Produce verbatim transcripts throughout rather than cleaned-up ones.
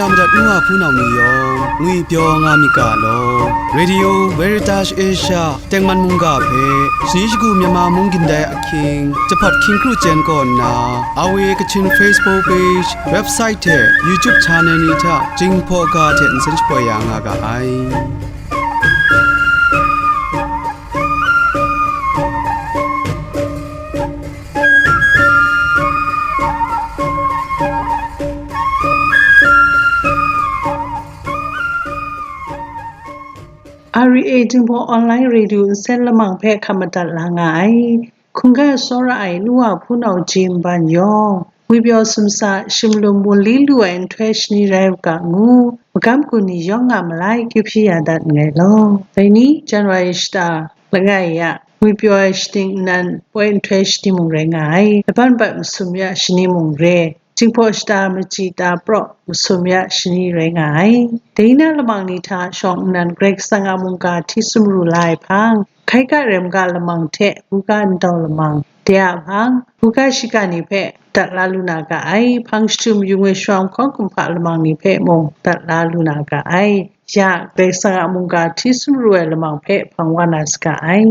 Ya madat nu wa hpunau ni yawng ngwipyaw nga myit ga law. Radio Veritas Asia tengman mungga hpe shani shagu Myanmar mung gindai ahkying jahpat hkying kru chyen kaw nna, A W A Kachin Facebook page, website hte YouTube channel ni hta Jinghpaw ga hte nsen shapoi ya nga ga ai. R E A Jinghpaw Online Radio nsen lamang hpe hkap madat la nga ai. Hkungga tsawra ai nu wa hpunau ji nban yawng, ngwipyaw sumsa shimlum wunli lu ai nhtoi shani rai u ga ngu, magam gun ni yawng a malai kyu hpyi ya dat nngai law. Dai ni, January shata langai ya, ngwipyaw ai shaning nnan poi nhtoi shani mung rai nga ai, laban bat masum ya shani mung re, Jinghpaw shata machyi ta praw masum ya shani rai nga ai. Dai na lamang ni hta shawng nnan Karai Kasang a mungga hti sumru la ai hpang, hkai ga rem ga lamang hte buga ndau lamang de a hpang, buga shiga ni hpe dat la lu na ga ai, hpang jahtum yu ngwi shawng hkawng kumhpa lamang ni hpe mung dat la lu na ga ai. Ya, Karai Kasang a mungga hti sumru ai lamang hpe hpang wa na saga ai.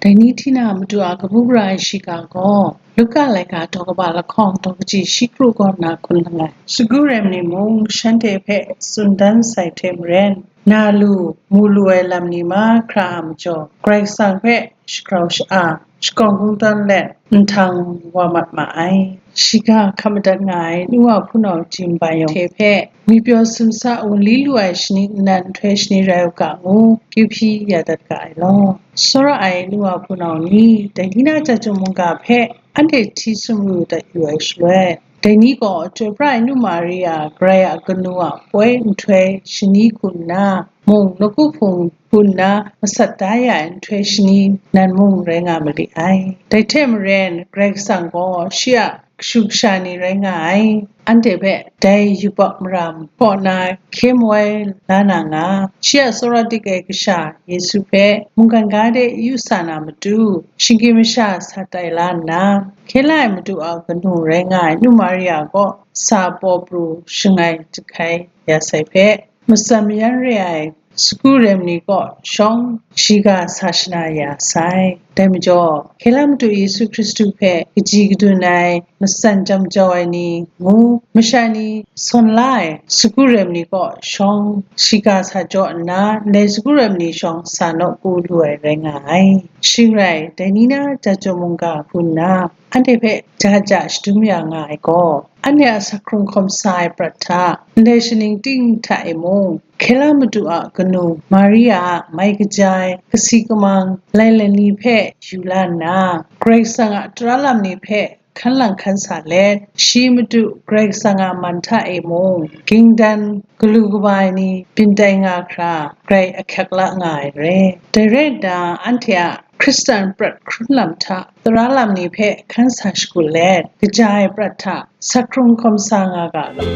Dai ni hti na matu a kabu gara ai shiga gaw, Luka laika daw kaba lahkawng daw kaji shi kru kaw nna hkun langai. Sagu rem ni mung shanhte hpe tsun dan sai hte maren, na lu, mu lu ai lam ni mahkra a majaw, Karai Kasang hpe shagrau sha-a, shakawng kungdawn let nhtang wa mat ma ai. Shiga hkap madat nga ai nu wa hpunau ji nban yawng hte hpe, ngwipyaw sumsa wunli lu ai shani nnan nhtoi shani rai u ga ngu, kyu hpyi ya dat ga ai law. Tsawra ai nu wa hpunau ni, dai ni na chyeju mungga hpe anhte hti sumru dat yu ai shaloi, dai ni gaw Chyoi pra ai nu Maria, Karai a kanu a poi nhtoi shani hku nna, mung nawku hpung hku nna masat da ya ai nhtoi shani nan mung rai nga ma li ai. Dai hte maren, Karai Kasang gaw shi a kashu kasha ni rai nga ai. Anhte hpe dai yubak maram kaw na hkye mawai la na nga, shi a tsawra dik ai Kasha Yesu hpe mungkan ga de yu sa na matu, shinggyim masha sa tai la nna, hkye la ai Madu a kanu rai nga ai nu Maria kaw sa paw pru shangai jahkai ya sai hpe, matsan mayan re ai sagu rem ni kaw shawng shiga sa shana ya sai. Dai majaw, hkye la Madu Yesu Hkristu hpe kaji kadun ai, matsan jam jau ai ni ngu, masha ni sawn la ai sagu rem ni kaw shawng shiga sa jaw nna, ndai sagu rem ni shawng sa nawku lu ai rai nga ai. Shing rai, dai ni na Jajaw mungga hku nna, anhte hpe ja ja shadum ya nga ai gaw, anhte a sa hkrung hkawm sa ai prat hta, ndai shaning ting hta e mung, hkye la Madu a kanu Maria a mai kaja ai kasi kamang lailai ni hpe yu la nna, Karai Kasang a tara lam ni hpe hkan lang hkan sa let, shi Madu Karai Kasang a man hta e mung, ging dan galu kaba ai ni byin tai nga hkra, grai ahkyak la nga ai re. Dai rai nna, anhte a Hkristan prat hkrun lam hta, tara lam ni hpe hkan sa shagu let, kaja ai prat hta, sa hkrung hkawm sa nga ga law.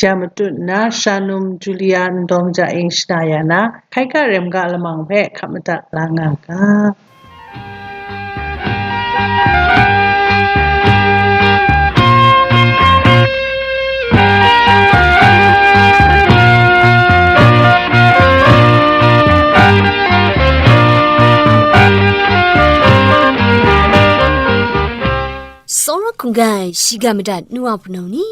Ya matut nna, Shanum Julia Ndawng Ja Ing shana ya na, hkai ga rem ga lamang hpe hkap madat la nga ga. Tsawra hkungga ai shiga madat nu wa hpunau ni,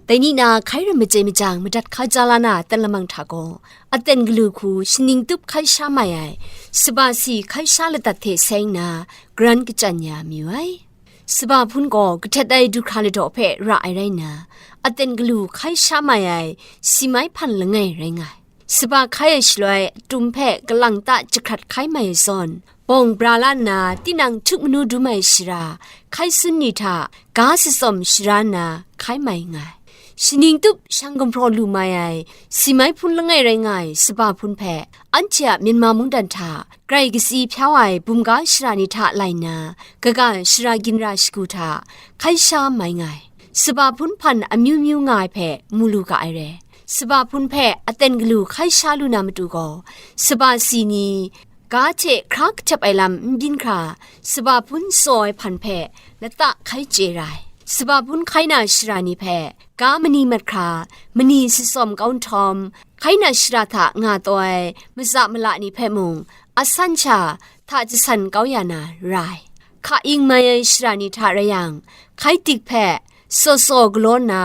dai ni na hkai ram machye majang madat hkaja la na aten lamang hta gaw, aten galu hku shaning tup hkai sha mai ai, saba si hkai sha ladat hte seng nna, garan kachyan ya mayu ai. Saba hpun gaw kahtet ai du hkra ladaw hpe ra ai rai nna, aten galu hkai sha mai ai, si mai hpan langai rai nga ai. Saba hkai ai shaloi, atum hpe kalang ta jahkrat hkai mai ai zawn, bawng bra la nna, tinang htuk manu dum ai shara, hkai sun ni hta ga sitsawm shara nna hkai mai nngai. Shaning tup shang gumhpraw lu mai ai si mai hpun langai rai nga ai saba hpun hpe, anhte a Myanmar mungdan hta grai katsi hpya wa ai bumga shara ni hta lai nna, kaga shara ginra shagu hta hkai sha mai nngai. Saba hpun hpan amyu myu nga ai hpe mu lu ga ai re. Saba hpun hpe aten galu hkai sha lu na matu gaw, saba si ni ga hte hkra kahtep ai lam n byin hkra, saba hpun tsaw ai hpan hpe lata hkai chye ra ai. Saba hpun hkai na shara ni hpe ga mani mat hkra, mani sitsawm kau nhtawm, hkai na shara hta nga taw ai matsa mala ni hpe mung, asan sha hta jasan kau ya na ra ai. Hka ing mai ai shara ni hta rai yang, hkai dik hpe saw saw galaw nna,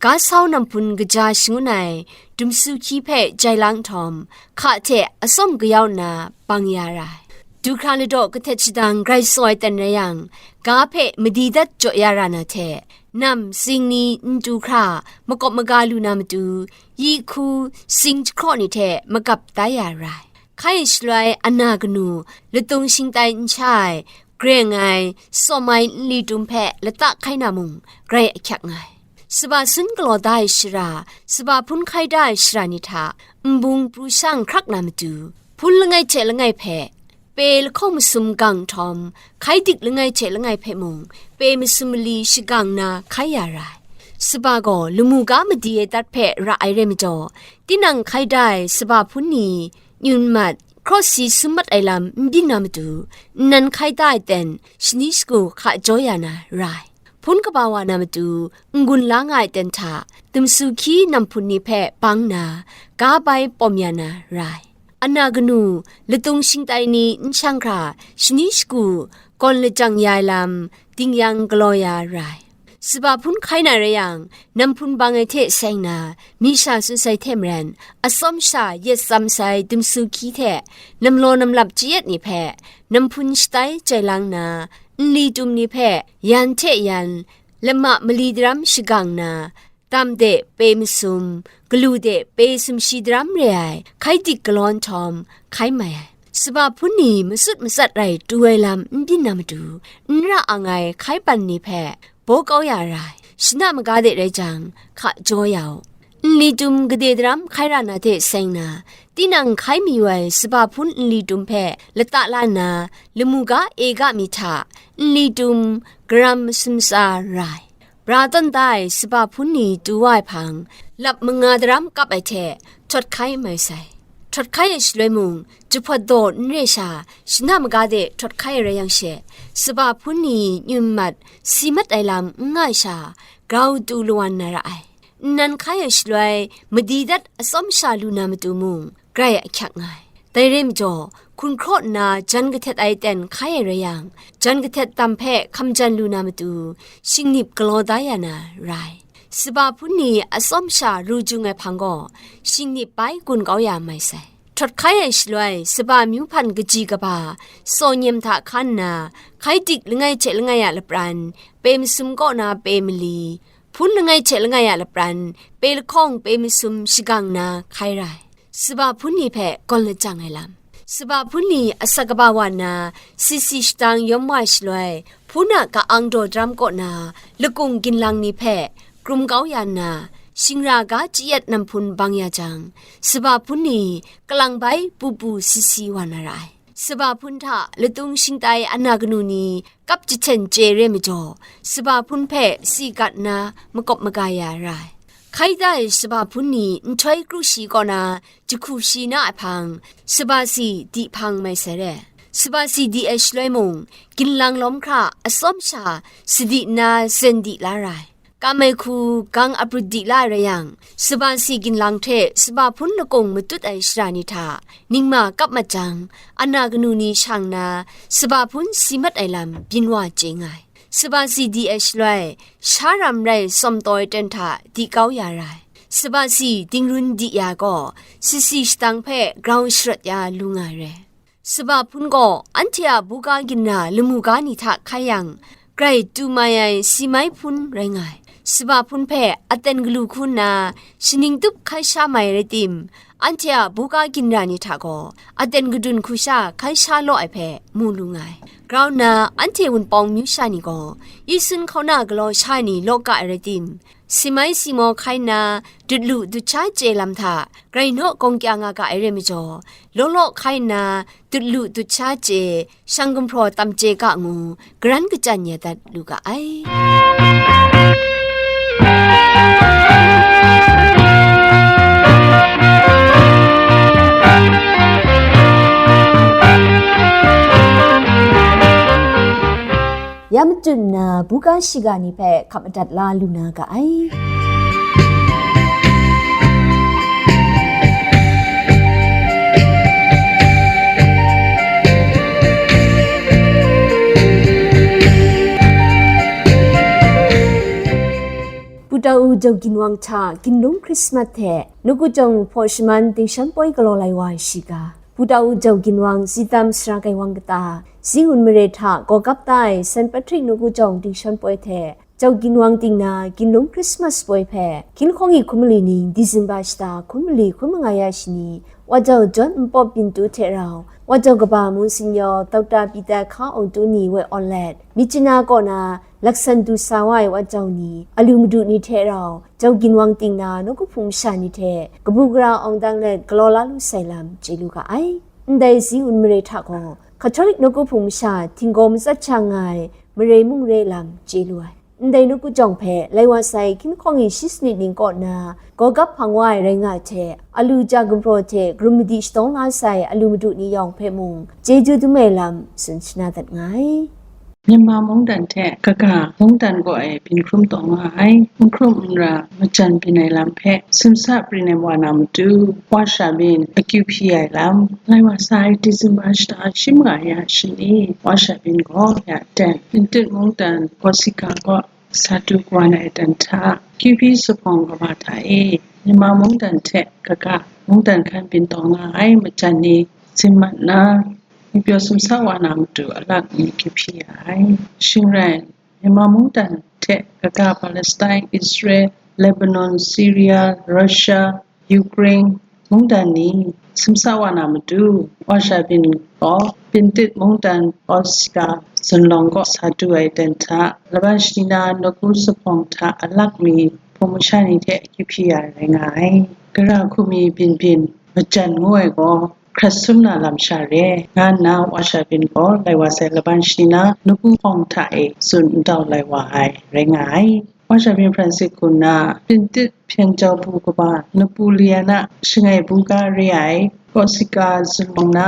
ga sau namhpun kaja shangun ai dumsu hkyi hpe jai lang nhtawm, hka hte atsawm kayau nna bang ya ra ai. Du hkra ladaw kahtet shadang grai tsaw ai ten rai yang, ga hpe madi dat jaw ya ra na hte, nam tsing ni n tu hkra makawp maga lu na matu, yi hku sing jahkraw ni hte magap tai ya ra ai. Hkai shaloi ana kanu, latung shingtai n sha ai, greng ai, sawm ai nli tum hpe lata hkai na mung, grai ahkyak nga ai. Saba sun galaw da ai shara, saba hpun hkai da ai shara ni hta, nbung pru shang hkrak na matu, hpun langai hte langai hpe, pe lahkawng masum gang nhtawm, hkai dik langai hte langai hpe mung, pe masum mali shagang na hkai ya ra ai. Saba gaw lamu ga madi ai dat hpe ra ai rai majaw, tinang hkai da ai saba hpun ni, nyun mat, hkrawsi sum mat ai lam n byin na matu, nnan hkai da ai ten, shani shagu hka jaw ya na ra ai. Hpun kaba wa na matu, n-gun la nga ai ten hta, dumsu hkyi namhpun ni hpe bang nna, ga bai pawm ya na ra ai. Ana kanu, latung shingtai ni n shang hkra, shani shagu, gawn lajang ya ai lam, ding yang galaw ya ra ai. Saba hpun hkai na rai yang, namhpun bang ai hte seng na, mi sha tsun sai hte maren, atsawm sha yet tsam sai dumsu hkyi hte, namlaw namlap chayet ni hpe, namhpun shatai jai lang nna, nli tum ni hpe, yan hte yan, lama mali daram shagang nna, dam de pe masum, galu de pe sumshi daram re ai, hkai dik galaw nhtawm, hkai mai ai. Saba hpun ni matsut matsat rai tu ai lam n byin na matu, n ra ang ai hkai pan ni hpe baw kau ya ra ai, shana maga de rai jang, hka jaw ya u. Nli tum gade daram hkai ra na hte seng na, tinang hkai mayu ai saba hpun nli tum hpe lata la nna, lamu ga e ga mi hta, nli tum garam masum tsa ra ai. Bra tawn da ai saba hpun ni tu wa ai hpang, lap manga daram kap ai hte, htawt hkai mai sai. Htawt hkai ai shaloi mung, jahpawt daw n re sha, shana maga de htawt hkai ai rai yang she, saba hpun ni nyun mat, si mat ai lam n nga ai sha, grau tu lawan na ra ai. Nnan hkai ai shaloi, madi dat atsawm sha lu na matu mung, grai ahkyak nga ai. Dai rai majaw, hkun hkraw nna jan kahtet ai ten hkai ai rai yang, jan kahtet tam hpe hkam jan lu na matu, shingnip galaw da ya na ra ai. Saba hpun ni atsawm sha ru jung ai hpang gaw, shingnip bai gun kau ya mai sai. Htawt hkai ai shaloi, saba myu hpan kaji kaba, tsaw nyem hta hkan nna, hkai dik langai hte langai a lapran, pe masum kaw na pe mali, hpun langai hte langai a lapran, pe lahkawng pe masum shagang na hkai ra ai. Saba hpun ni hpe gawn lajang ai lam. Saba hpun ni asak kaba wa nna, sisi shatang yawm wa ai shaloi, hpun a ka-ang daw daram kaw na, lakung ginlang ni hpe krum kau ya nna, shingra ga chayet namhpun bang ya jang, saba hpun ni kalang bai pu pu si si wa na ra ai. Saba hpun hta latung shingtai ana kanu ni kap jahten chye re majaw, saba hpun hpe si gat nna makawp maga ya ra ai. Hkai da ai saba hpun ni nhtoi kru shi kaw na jahku shi na ai hpang, saba si di hpang mai sai re. Saba si di ai shaloi mung, ginlang lawm hkra atsawm sha sadi nna zen di la ra ai. Kam ai hku gang abrut di la ai rai yang, saba si ginlang hte saba hpun lakung matut ai shara ni hta ningma kap mat jang, ana kanu ni shang nna, saba hpun si mat ai lam byin wa chye nga ai. Saba si di ai shaloi, sha ram rai tsawm taw ai ten hta di kau ya ra ai. Saba si dingrun di ya gaw, sisi shatang hpe grau sharawt ya lu nga ai re. Saba hpun gaw anhte a buga ginra lamu ga ni hta hkai yang, grai tu mai ai si mai hpun rai nga ai. Saba hpun hpe aten galu hku nna, shaning tup hkai sha mai rai tim, anhte a buga ginra ni hta gaw aten gadun hku sha hkai sha law ai hpe mu lu nga ai. Grau nna, anhte Wunpawng myu sha ni gaw Yesun hkauna galaw sha ai ni law ka ai rai tim, si mai si maw hkai nna, dut lu dut sha chye lam hta grai naw gawng kya nga ga ai rai majaw, law law hkai nna, dut lu dut sha chye, shang gumhpraw tam chye ga ngu, garan kachyan ya dat lu ga ai. Ya matut nna, buga shiga ni hpe hkap madat la lu na ga ai. Putau Jau Ginwang hta Ginlung Krismas hte Nawku Jawng Hpaw Shaman Dingshan Poi galaw lai wa ai shiga. Putau Jau Ginwang Zitam Sara Kai Wang kata, Zi Wun Mare hta gaw gap ta ai Saint Patrick Nawku Jawng Dingshan Poi hte Jau Ginwang ting na Ginlung Krismas poi hpe, hkying hkawng i hkum mali ning Disemba shata hkum mali hkun manga ya shani, Wa Jau John Npawp Byin Tu hte rau, Wa Jau kaba Monsignor Doctor Peter Hka Awng Tu ni woi awn let, Myitkyina kaw na laksan du sa wa ai Wa Jau ni, alu madu ni hte rau, Jau Ginwang ting na nawku hpung masha ni hte kabu gara awng dang let galaw la lu sai lam chye lu ga ai. Ndai Zi Wun Mare hta gaw, Catholic nawku hpung masha htinggaw matsat sha nga ai mare mung re lam chye lu ai. Ndai nawku jawng hpe lai wa sai hkying hkawng i shi sanit ning kaw na gaw gap hpang wa ai rai nga ai hte, alu ja gumhpraw hte karum madi shatawng la sai alu madu ni yawng hpe mung chyeju dum ai lam tsun shana dat nga ai. Myanmar mungdan hte kaga mungdan gaw e byin hkrum taw nga ai. N hkrum n ra majan byin ai lam hpe simsa prin ai wa na matu, Wa Sha Byin akyu hpyi ai lam, lai wa sai Disemba shata shi manga ya shani, Wa Sha Byin gaw ya ten, Pintit mungdan Corsica gaw sa du kawan ai dan hta, Q P zuphpawng kaba hta e, Myanmar mungdan hte kaga, mungdan hkan byin taw nga ai majan ni, zin mat nna, ngwi pyaw simsa wa na matu alak mi Q P ya ai. Shing rai, Myanmar mungdan hte kaga Palestine, Israel, Lebanon, Syria, Russia, Ukraine mungdan ni simsa wa na matu, Wa Sha Byin gaw Pintit mungdan Corsica zunlawng kaw sa du ai dan hta, laban shani na nawku zuphpawng hta alak mi hpung masha ni hte akyu hpyi ya rai nga ai. Gara hku mi byin byin majan ngu ai gaw hkrat sum na lam sha re, nga nna Wa Sha Byin gaw lai wa sai laban shani na nawku hpawng hta e tsun n tau lai wa ai rai nga ai. Wa Sha Byin Francis kaw na Pintit hpyen jau bu kaba Napoleon a shangai buga re ai Corsica zunlawng na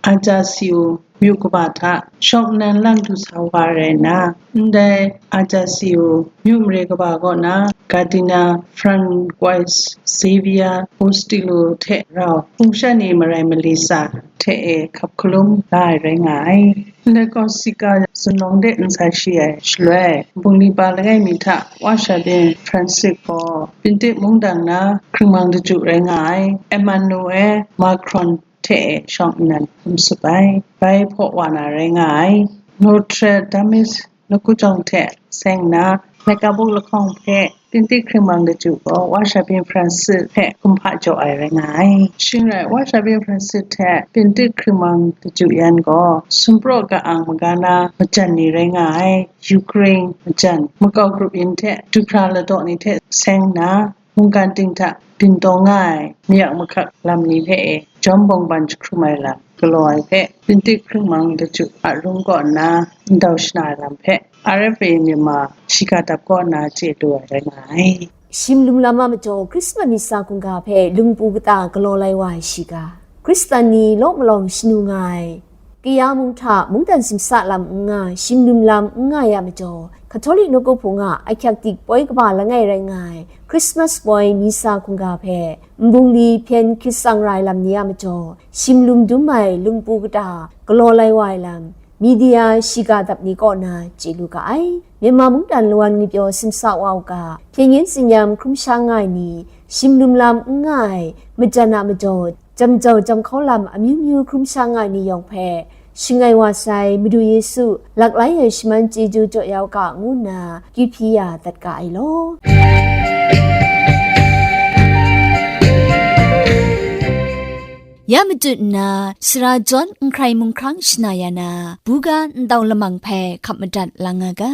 Ajaccio myu kaba hta shawng nnan lang du sa wa rai nna, ndai Ajaccio myu mare kaba kaw na Cardinal Francois Xavier Ostilio hte rau hpung sha ni marai mali tsa hte e hkap hkalum la ai rai nga ai. Ndai Corsica zunlawng de n sa shi ai shaloi, bungli pa langai mi hta Wa Sha Byin Francis gaw Pintit mungdan na hkringmang daju rai nga ai Emmanuel Macron hte e shawng nnan hkum tsup ai. Bai hpaw wa na rai nga ai. Notre Dame nawku jawng hte seng nna, Mecca buk lahkawng hpe Pintit hkringmang daju gaw Wa Sha Byin Francis hpe hkum hpa jaw ai rai nga ai. Shing rai, Wa Sha Byin Francis hte Pintit hkringmang daju yan gaw sumpraw ka-ang maga na majan ni rai nga ai. Ukraine majan, makau grup yin hte du hkra ladaw ni hte seng nna, mungkan ting hta byin taw nga ai mayak mahkak lam ni hpe e, jawm bawngban jahkrum ai lam galaw ai hpe, Pintit hkringmang daju a rung kaw nna ndau shana ai lam hpe, R F A Myanmar shiga dap kaw nna chye lu ai rai nga ai. Shim lum lam a majaw Krismas misa hkungga hpe lungpu kata galaw lai wa ai shiga, Hkristan ni law malawng shanu nga ai, Kaya mung hta mungdan simsa lam n nga, shim lum lam n nga ya majaw, Katolik nawku hpung a ahkyak dik poi kaba langai rai nga ai Krismas poi misa hkungga hpe nbungli hpyen hkyit tsang ra ai lam ni a majaw, shim lum dum ai lungpu kata galaw lai wa ai lam, media shiga dap ni kaw na chye lu ga ai. Myanmar mungdan lawan ngwi pyaw simsa wa u ga, hpyen yin tsinyam hkrum sha nga ai ni, shim lum lam n nga ai majan a majaw, jam jau jam hkau lam amyu myu hkrum sha nga ai ni yawng hpe, shangai wa sai Madu Yesu laklai ai shaman chyeju jaw ya u ga, ngu nna kyu hpyi ya dat ga ai law. Ya matut nna, sara John N Hkrai Mung Hkrang shana ya na, buga ntau lamang hpe hkap madat lang nga ga.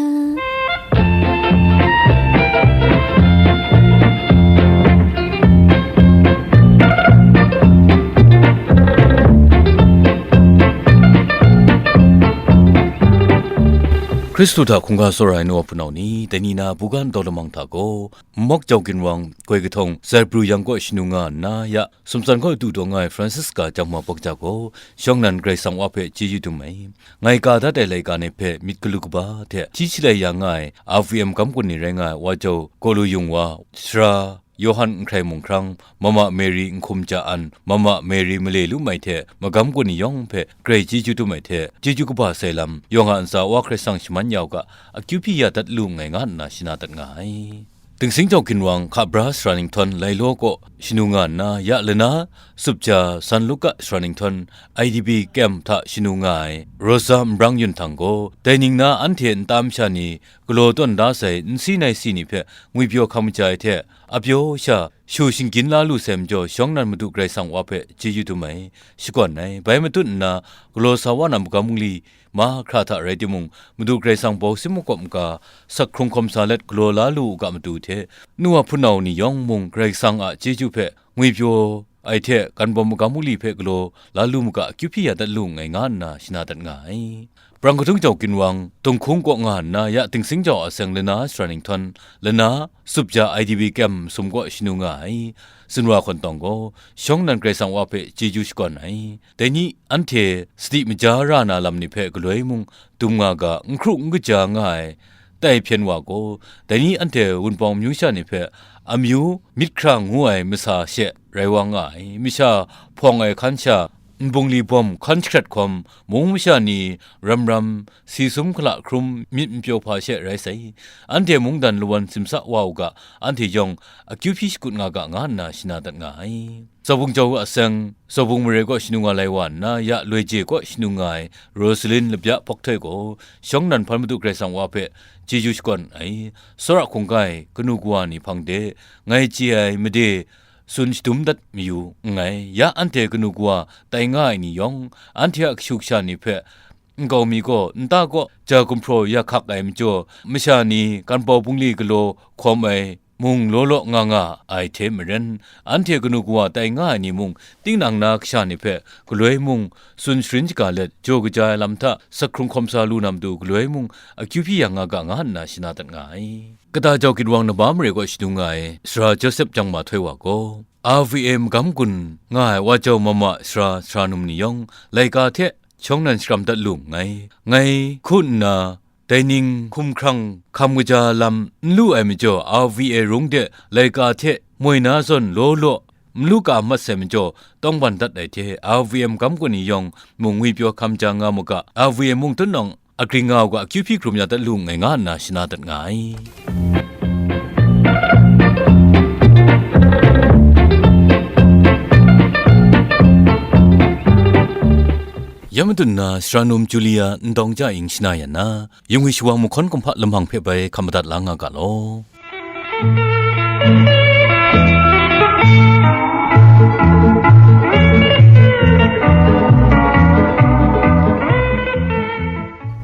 Hkristu hta hkungga tsawra ai nu wa hpunau ni, dai ni na buga ntau lamang hta gaw, Mawk Jau Ginwang, Goi Kahtawng, Zaipru Yang kaw shanu nga nna, ya Sumtsan kaw du taw nga ai Francisca Jangma Bakja gaw, shawng nnan Karai Kasang Wa hpe chyeju dum ai. Ngai ka dat ai laika ni hpe myit galu kaba hte hti shalai ya nga ai R V M magam gun ni rai nga ai Wa Jau Gaw Lu Yung Wa, Sara Yawhan N Hkrai Mung Hkrang, Mama Mary N Hkum Ja An, Mama Mary Male Lu Mai hte magam gun ni yawng hpe grai chyeju dum ai hte, chyeju kaba sai lam, yawng a ntsa Wa Karai Kasang shaman ya u ga, akyu hpyi ya dat lu nngai nga nna shana dat nga ai. Dingsing Jau Ginwang, Hka Bra Sara Ninghtawn, Lai Law kaw shanu nga nna, ya lana sup ja San Luka Sara Ninghtawn, I D P camp hta shanu nga ai Rosa Nbrang Yun Htang gaw, dai ning na anhte nta masha ni galaw tawn da sai nsi nai si ni hpe ngwipyaw hkam kaja ai hte, a pyaw sha shu shinggyin la lu sai majaw, shawng nnan Madu Karai Kasang Wa hpe chyeju dum ai, shakawn ai. Bai matut nna, galaw sa wa na magam bungli mahkra hta rai timung, Madu Karai Kasang bau sim makawp maga, sak hkrung hkawm sa let galaw la lu u ga matu hte, nu wa hpunau ni yawng mung Karai Kasang a chyeju hpe ngwipyaw ai hte, ganbawm magam bungli hpe galaw la lu mu ga, akyu hpyi ya dat lu nngai nga nna shana dat nga ai. Brang Kadung Jau Ginwang, Dunghkung kaw nga nna, ya Dingsing Jau a seng lana Sara Ninghtawn, lana sup ja I D P camp masum kaw shanu nga ai. Zinwa Hkawn Tawng gaw, shawng nnan Karai Kasang Wa hpe chyeju shakawn ai. Dai ni anhte sadi maja ra na lam ni hpe galoi mung dum nga ga, n hkru n kaja nga ai, tai hpyen wa gaw, dai ni anhte Wunpawng amyu sha ni hpe amyu myit hkra ngu ai masa she rai wa nga ai, masha hpawng ai hkan sha, nbungli bawm hkan jahkrat hkawm, mung masha ni ram ram, si sum hkala hkrum myit n pyaw hpa she rai sai. Anhte mungdan lawan simsa wa u ga, anhte yawng akyu hpyi shakut nga ga, nga nna shana dat nga ai. Zawbung Jau a seng, Zawbung mare kaw shanu nga lai wa nna, ya Loi Je kaw shanu nga ai Rosalin Labya Hpawk Htoi gaw, shawng nnan hpan Madu Karai Kasang Wa hpe chyeju shakawn ai. Tsawra hkungga e kanu kawa ni hpang de, ngai chye ai made tsun shadum dat mayu nngai. Ya anhte kanu kawa tai nga ai ni yawng, anhte a kashu kasha ni hpe, nkau mi gaw nta kaw ja gumhpraw ya hkak ai majaw, masha ni ganbawm bungli galaw hkawm ai mung law law nga nga ai hte maren, anhte kanu kawa tai nga ai ni mung, tinang na kasha ni hpe galoi mung tsun sharin shaga let, jaw kaja ai lam hta sak hkrung hkawm sa lu na matu, galoi mung akyu hpyi ya nga ga, nga nna shana dat nga ai. Kata Jau Ginwang, Naba mare kaw shanu nga ai Sara Josep Jangma Htoi Wa gaw, R V M magam gun nga ai Wa Jau Mama Sara, Sara Num ni yawng, laika hte shawng nnan shakram dat lu nngai. Ngai hku nna, dai ning hkum hkrang hkam kaja lam n lu ai majaw, R V A rung de laika hte moi na zawn law law n lu ka mat sai majaw, tawngban dat ai hte, R V M magam gun ni yawng mung ngwipyaw hkam ja nga mu ga, R V M mung tun nawng agring nga u ga, akyu hpyi hkrum ya dat lu nngai, nga nna shana dat nga ai. Ya matut nna, Sara Num Julia Ndawng Ja Ying shana yan na, yung ai shawang mahkawn kumhpa lamang hpe bai hkap madat la nga ga law.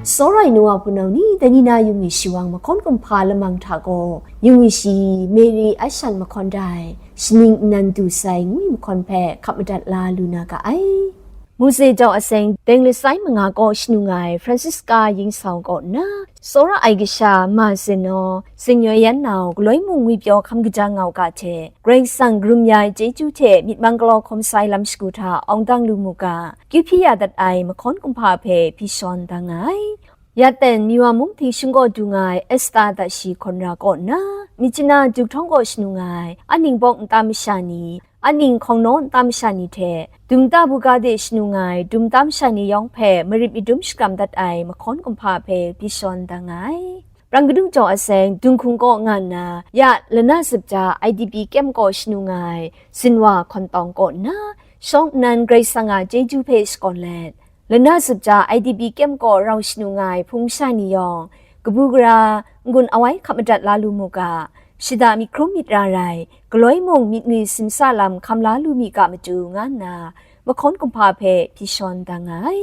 Tsawra ai nu wa hpunau ni, dai ni na yung ai shawang mahkawn kumhpa lamang hta gaw, yung ai shi Mary Ashan mahkawn da ai, shaning nnan du sai ngu ai mahkawn hpe hkap madat la lu na ga ai. Mose jau a seng, deng lasai manga kaw shanu nga ai Francisca Yingsau kaw nna, tsawra ai kasha Ma Zeno, Zingyoi Yan Nau, galoi mung ngwipyaw hkam kaja nga u ga hte, Karai Kasang karum ya ai chyeju hte myit mang galaw hkawm sai lam shagu hta awng dang lu mu ga, kyu hpyi ya dat ai mahkawn kumhpa hpe hpyi shawn da nga ai. Ya ten, Miwa mung hpyi shingkaw du nga ai Esta Dashi Hkawn Ra kaw nna, Myitkyina Duk Htawng kaw shanu nga ai, aning bawk nta masha ni, aning hkawng naw nta masha ni hte, dum nta buga de shanu nga ai dum nta masha ni yawng hpe marit madum shakram dat ai mahkawn kumhpa hpe hpyi shawn da nga ai. Brang Kadung Jau a seng, Dunghkung kaw nga nna, ya lana zup ja I D P kyem kaw shanu nga ai Zinwa Hkawn Tawng kaw nna, shawng nnan Karai Kasang a chyeju hpe shakawn let, lana zup ja I D P kyem kaw rau shanu nga ai hpung masha ni yawng, kabu gara n-gun awai hkap madat la lu mu ga, shada myit hkrum myit ra rai, galoi mung myit ngwi simsa lam hkam la lu mi ga matu, nga nna, mahkawn kumhpa hpe hpyi shawn da nga ai.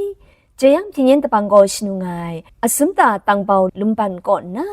Jeyang hpyi yen dabang gaw shanu nga ai, asum ta tang bau lumban kaw nna,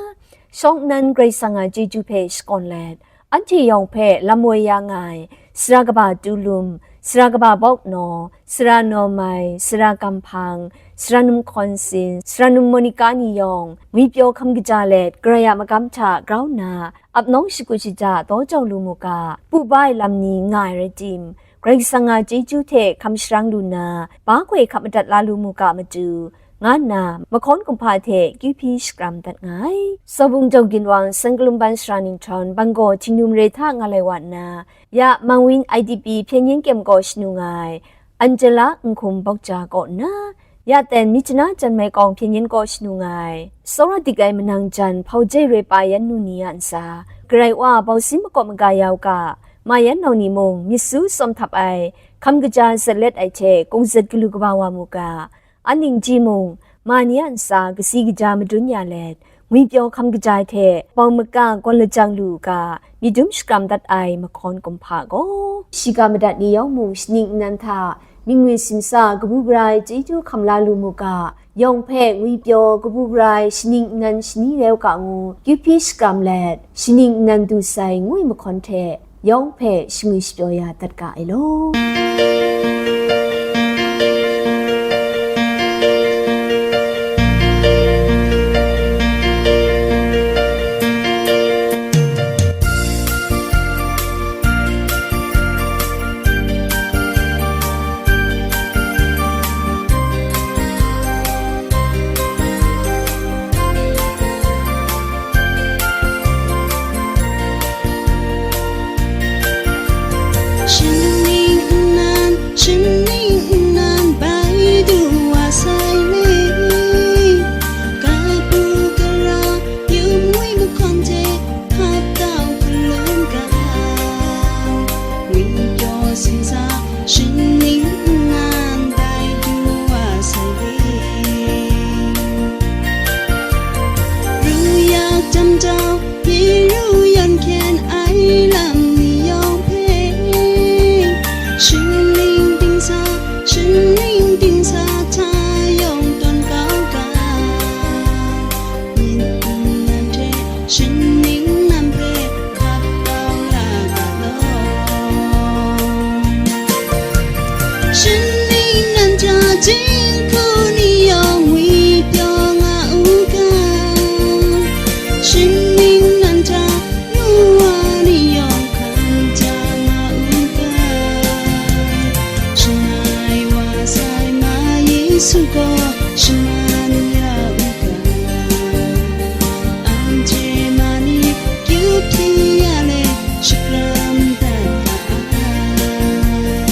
shawng nnan Karai Kasang a chyeju hpe shakawn let, anhte yawng hpe lam woi ya nga ai, sara kaba Tulum, sara kaba Bawknaw, sara Nawmai, sara Kamhpang, sara num Hkawnsin, sara num Monika ni yawng, ngwipyaw hkam kaja let, Karai a magam hta grau nna, ap nawng shakut shaja daw jau lu mu ga, pu ba ai lam ni nga ai rai tim, Karai Kasang a chyeju hte hkam sharang lu nna, ba hkoi hkap madat la lu mu ga matu, nga nna, mahkawn kumhpa hte kyu hpyi shakram dat nga ai. Sawbung Daw Ginwang, San Kalumban Sara Ninghtawn, Banggaw Htingnu mare hta nga lai wa nna, ya Mangwin I D P hpyen yen kyem gaw shanu nga ai, Angela Nhkum Bawkja kaw nna, ya ten Myitkyina Janmai Kawng hpyen yen gaw shanu nga ai, tsawra dik ai manang jan hpau jai roi pa yan nu ni a ntsa, Karai Wa bausin makawp maga ya u ga, ma yan nau ni mung myit su tsawm htap ai, hkam kaja zatlet ai hte kungzat galu kaba wa mu ga, an ning ji mung, ma ni a ntsa kasi kaja madun ya let, ngwipyaw hkam kaja ai hte bau maga gawn lajang lu u ga, myit dum shakram dat ai mahkawn kumhpa gaw, shiga madat ni yawng mung shaning nnan hta, mingwi simsa kabu gara ai chyeju hkam la lu mu ga, yawng hpe ngwipyaw kabu gara ai shaning nnan shani rau ga ngu, kyu hpyi shakram let, shaning nnan du sai ngu ai mahkawn hte, yawng hpe shangwi shapyaw ya dat ga ai law. Shaning nnan, shaning nnan bai du wa sai le. Kabu gara, yum ngwi mahkawn hte, hkap tau hkalum ga, ngwipyaw simsa, shaning nnan bai du wa sai le. Ru yak jam jau, myi ru yawn hkyen ai lam ni yawng hpe, shaning dingsa, shaning dingsa hta yawng tawn kau ga, myit nnan hte shaning nnan hpe hkap kau la ga law. Shaning nnan hta jinghku ni yawng ngwipyaw nga u ga, shaning nnan hta nu wa ni yawng hkam ja nga u ga, shalai wa sai ma Yesu gaw shaman ya u ga, anhte ma ni kyu hpyi ya let shakram dat ga ai.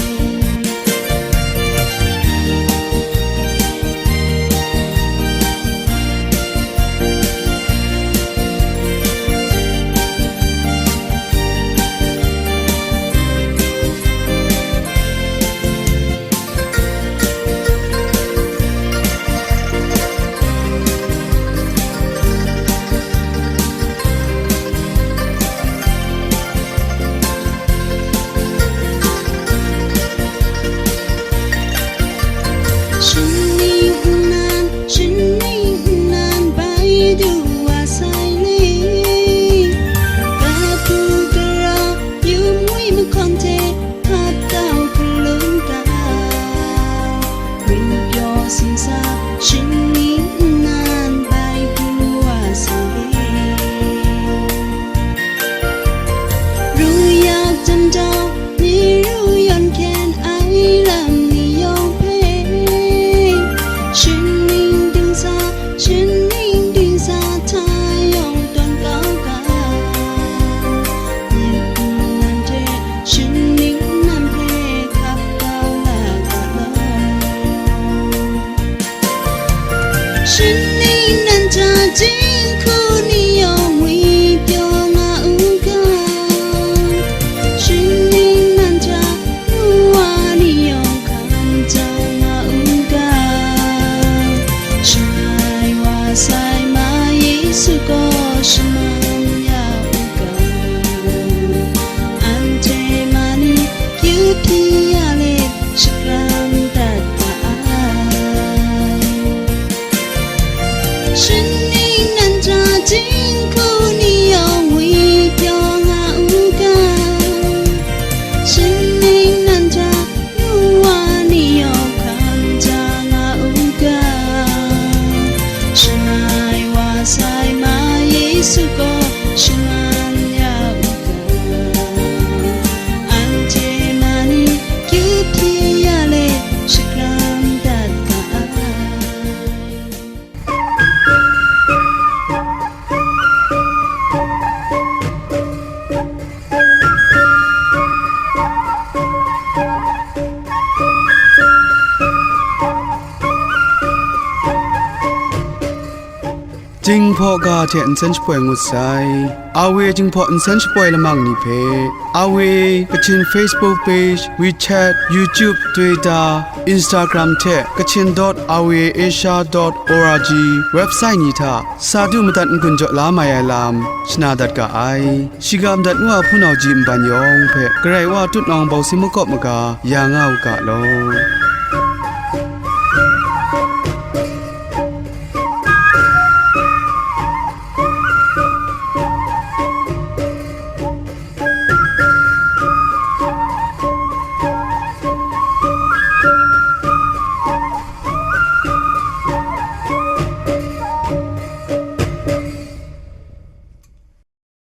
Shaning nnan, shaning nnan bai du wa sai le. Kabu gara, yum ngwi mahkawn hte, hkap tau hkalum ga, ngwipyaw simsa, shaning nnan bai du wa sai le. Ru yak jam jau, myi ru yawn hkyen ai lam ni yawng hpe, shaning dingsa, shaning dingsa hta yawng tawn kau ga, myit nnan hte shaning nnan hpe hkap kau la ga law. Shaning nnan hta jinghku ni yawng ngwipyaw nga u ga, shaning nnan hta nu wa ni yawng hkam ja nga u ga, shalai wa sai ma Yesu gaw shaman ya u ga, anhte ma ni kyu hpyi ya let shakra Jinghpaw ga hte nsen shapoi ngut sai. Awe Jinghpaw nsen shapoi lamang ni hpe, Awe Kachin Facebook page, WeChat, YouTube, Twitter, Instagram hte Kachin dot awe asia dot org website ni hta sa du madat n-gun jaw la mai ai lam shana dat ga ai. Shiga madat ngu a hpunau ji nban yawng hpe Karai Wa tutnawng bawsi makawp maga ya nga u ga law.